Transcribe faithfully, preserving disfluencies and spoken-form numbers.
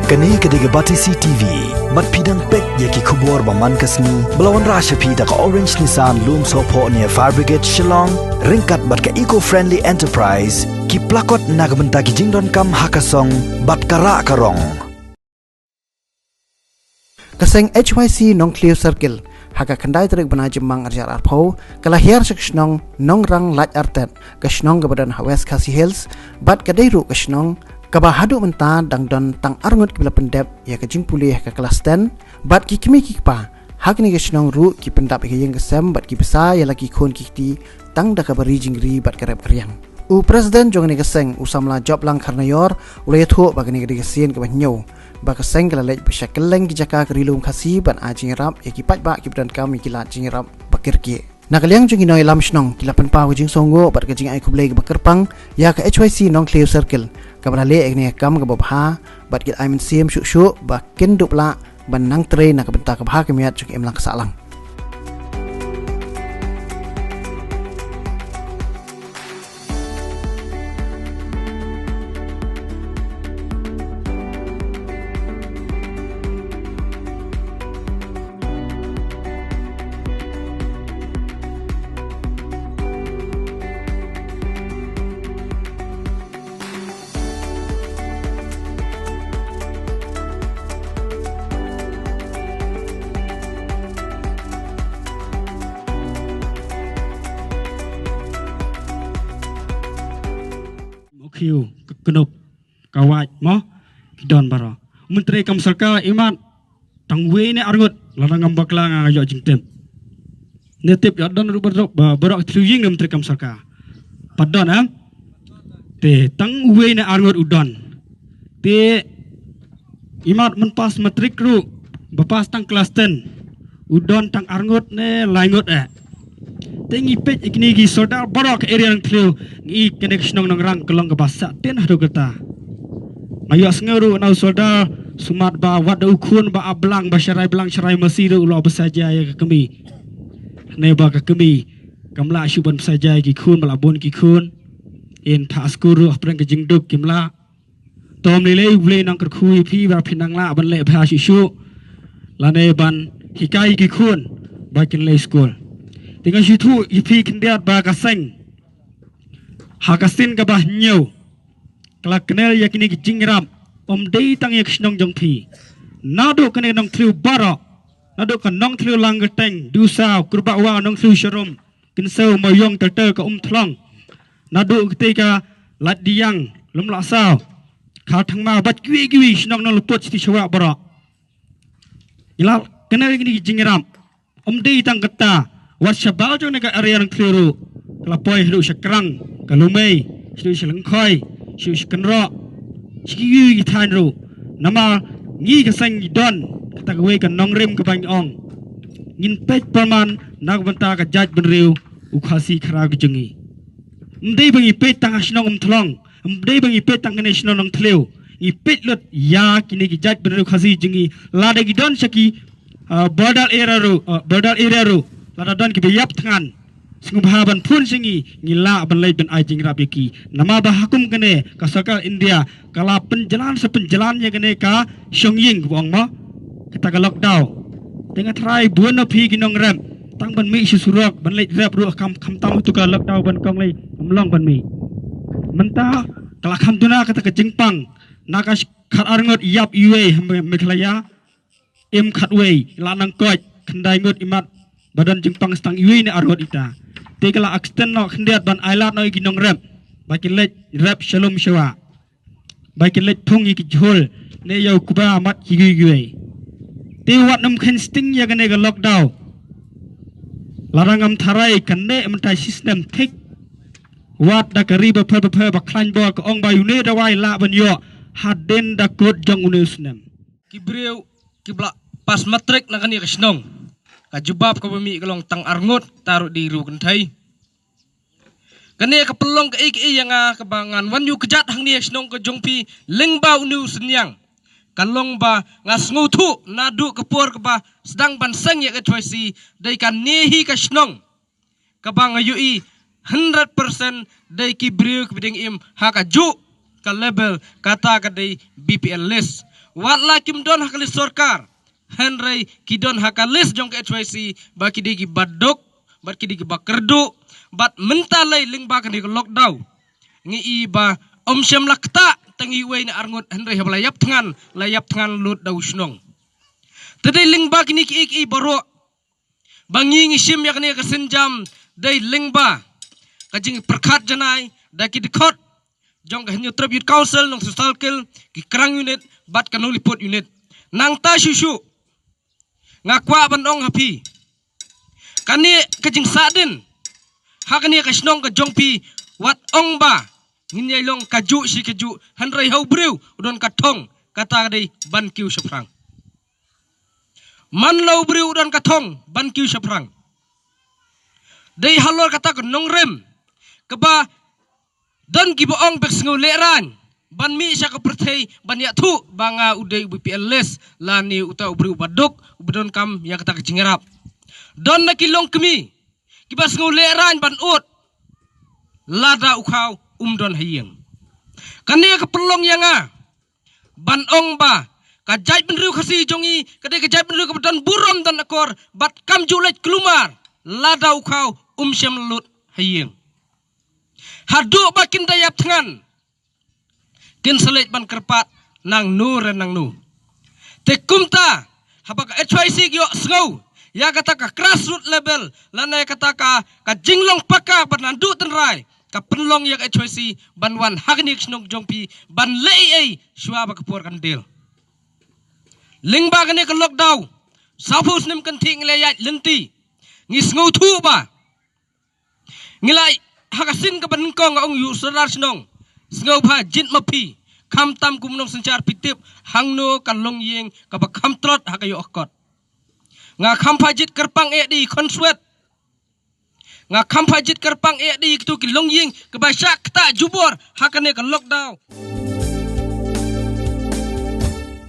Kane ka dei ka Batesi T V. Bad phi dang peit ïa ki khubor ba man ka sngi ba la wanrah sha phi da ka Orange Nissan Lumsohphoh near Fire Brigade Shillong, ryngkat bad ka Eco Friendly Enterprise, ki plakot na ka bynta ki jingdonkam ha ka song bad ka rah ka rong. Ka seng H Y C Nongthliew Circle ha ka khyndai tarik bnai Jymmang ar hajar arphew ka la hiar sha ka shnong Nongrang Laitartet, ka shnong kaba don ha West Khasi Hills, bad ka dei ruh ka shnong kaba haduh mynta dang don tang arngut kiba la pyndep ïa ka jingpule ha ka klas ten, bad ki kmie ki kpa ha kane ka shnong ruh ki pyndap ïa ka ïing ka sem bad ki bsa ïa la ki khun ki kti tang da kaba ri jingri bad ka rep ka riang. U President jong kane ka seng, u samla Joplang Kharnaior, u la ïathuh ba kane ka dei ka sien kaba hynñiew ba ka seng ka la leit bad sha kylleng ki jaka ka Ri Lum Khasi ban ai jingïarap ïa ki paidbah kiba donkam ïa ki lad jingïarap ba kyrkieh. Na ka liang jong ki nongïalam shnong, ki la pynpaw ka jingsngewnguh bad ka jingai khublei kaba kyrpang ïa ka H Y C Nongthliew Circle kaba la leh ïa kane ka kam kaba bha, bad ki la ai mynsiem shuh shuh ba kin dup lah ban nang trei na ka bynta ka bha ka miat jong ka imlang ka sahlang. Mokhiu, ka knup, ka wait, mo, ki don baroh. Myntri kam sorkar imat, tang wei ne arngut, lada ngam bakla nga ïoh jingtip. Ne tip ïoh don ruh baroh, ba-, baroh ki thliew ïing ne myntri kam sorkar. Pat don, em? Te, tang wei ne arngut u don. Te, imat men pass matric ruh, ba pass tang klas ten. U don tang arngut ne laingut eh. Te ngi peit ïa kine ki soldar baroh ka area Nongthliew, ngi kane ka shnong Nongrang ka long kaba sah ten haduh katta. Nga ïohsngew ruh na u soldar sumar ba wat da u khun ba ap blang ba sharai blang sharai masi ruh u la ba saja ïa ka kmie. Ne ba ka kmie kam lah shuh ban saja ïa ki khun ba la bun ki khun. Ïa thaw skul ruh hapdeng ka jingduk kim lah. Tom lei lei U Blei nang kyrkhu ïa phi ba phi nang lah ban leh bha shuh shuh. Lane ban hikai ki khun ba kin leit skul. Te nga shu ïathuh ïa phi khyndiat ba ka seng ha ka sien kaba hynñiew ka la kynnoh ïa kine ki jingïarap, ym dei tang ïa ka shnong jong phi. Naduh kane Nongthliew baroh, naduh ka Nongthliew, Langkateng, Dewsaw, Kurbah Wa, Nongthliew Sharum, Kynsew, Mawiong, Tyrther, ka Umthlong. Naduh kata ka Laitdiang, Lumlahsaw, Kharthangma, bad kiwei kiwei shnong nong luput siti shawa baroh. Ïa la kane kine ki jingïarap. Ym dei tang kata, wat shabar jong ne ka area Nongthliew ruh. Ka la poi haduh sha Krang, ka Lumei, haduh sha Lyngkhoi, haduh sha Kynroh, sha kiwei ki thaiñ ruh. Namar ngi ka seng ngi don kata kawei ka nongrim kaba ngi ong. Ngin peit pyrman na ka bynta ka jaitbynriew u Khasi Khara ka jong ngi. Ym dei ba ngi peit tang ha shnong Umthlong, ym dei ba ngi peit tang kane shnong Nongthliew. Ngi peit lut ïa kine ki jaitbynriew Khasi jong ngi, lada ki don sha ki, ah, border area ruh, ah, border area ruh, lada don kiba ïap thngan, sngewbha ban phone sha ngi, ngi lah ban leit ban ai jingïarap ïa ki. Namar ba ha kum kane ka sorkar India ka la pynjlan sa pynjlan ïa kane ka shong ïing kaba ong mo, kata ka lockdown. Te nga tharai bun na phi ki nongrep tang ban mih sha surok ban leit rep ruh kam, khamtam ha tu ka lockdown ban kong lei, ym long ban mih. Mynta ka la kham duna kata ka jingpang, na ka sh-, khat arngut ïap iwei ha Me-, Meghalaya, im khatwei, la nang koit khyndai ngut imat ba don jingpang sa tang iwei ne arngut ita. Te ka la extend noh khyndiat ban ailad noh ïa ki nongrep ba kin leit rep sha lum shawa, ba kin leit thung ïa ki jhur ne ïa u kba mat kiwei kiwei. Te wat nym kheiñ sting ïa kane ka lockdown. Lada ngam tharai kane mynta shi snem thik, wat da ka ri bapher bapher ba khlaiñ bor ka ong ba une u dawai lah ban ïoh hadien da kut jong une u snem. Ki briew kiba la pass matric na kane ka shnong, ka jubab kaba mih ka long tang arngut, ta ruh dei hynriew kynthei. Kane ka pynlong kaei kaei ïa nga kaba ngan wan ïuh kjat hangne ha shnong ka jong phi lyngba une u synñiang. Ka long ba nga sngewthuh naduh ka por kaba sdang ban seng ïa ka H Y C, dei kane hi ka shnong kaba nga ïohi hundred percent dei ki briew kiba dang im ha kajuh ka level, kata ka dei B P L list. wat la kim don ha ka list sorkar, hynrei ki don ha ka list jong ka H Y C ba ki dei ki baduk, bad ki dei ki bakyrduh, bad mynta lei lyngba kane ka lockdown. Ngi i ba ym shym la ktah tang iwei ne arngut, hynrei haba la ïap thngan, la ïap thngan lut da u shnong. Te dei lyngba kine ki ei ki ei baroh ba ngi ngi shim ïa kane ka sienjam, dei lyngba ka jingpyrkhat janai da ki dkhot jong ka Hynñiewtrep Youth Council Nongstoiñ Circle, ki Krang Unit bad ka Nongliput Unit. Nangta shuh shuh nga kwah ban ong ha phi, kane ka jingsahdien ha kane ka shnong ka jong phi, wat ong ba ngin ïai long kajuh shi kajuh, hynrei ha u briew u don ka thong, kata ka dei ban kiew shaphrang. Man la u briew u don ka thong ban kiew shaphrang. Dei halor kata ka nongrim kaba don kiba ong bek sngew lehraiñ ban mih sha ka pyrthei ban ïathuh ba nga u dei u B P L list lane uta u briew uba duk uba donkam ïa kata ka jingïarap. Don na ki longkmie kiba sngew lehraiñ ban ud lada u khaw um don ha ïing. Kane ka pynlong ïa nga ban ong ba ka jaitbynriew Khasi jong ngi ka dei ka jaitbynriew kaba don burom, don akor, bad kam ju leit kulmar lada u khaw um shym lut ha ïing. Haduh ba kin da ïap thngan kin sa leit ban kyrpad nangno re nangno. Te kumta haba ka H Y C ki ïohsngew ïa kata ka grassroot level lane kata ka, ka jinglong paka bad naduh tynrai, ka pynlong ïa ka H Y C ban wan ha kane ka shnong jong phi ban leh ei ei shuwa ba ka por kan dil. Lyngba kane ka lockdown, saphew snem kynthih ngi la ïaid lynti, ngi sngewthuh ba ngi la ha ka sien kaba nyngkong, nga ong ïa u sordar shnong, sngewbha jied ma phi, khamtam kum u nongsynshar phi tip hangno ka longïing kaba kham tlot ha ka ïoh ka kot. Nga kham pha jied kyrpang eh dei khonswet. Nga kham pha jied kyrpang eh dei kito ki longïing kiba shah ktah jubor ha kane ka lockdown.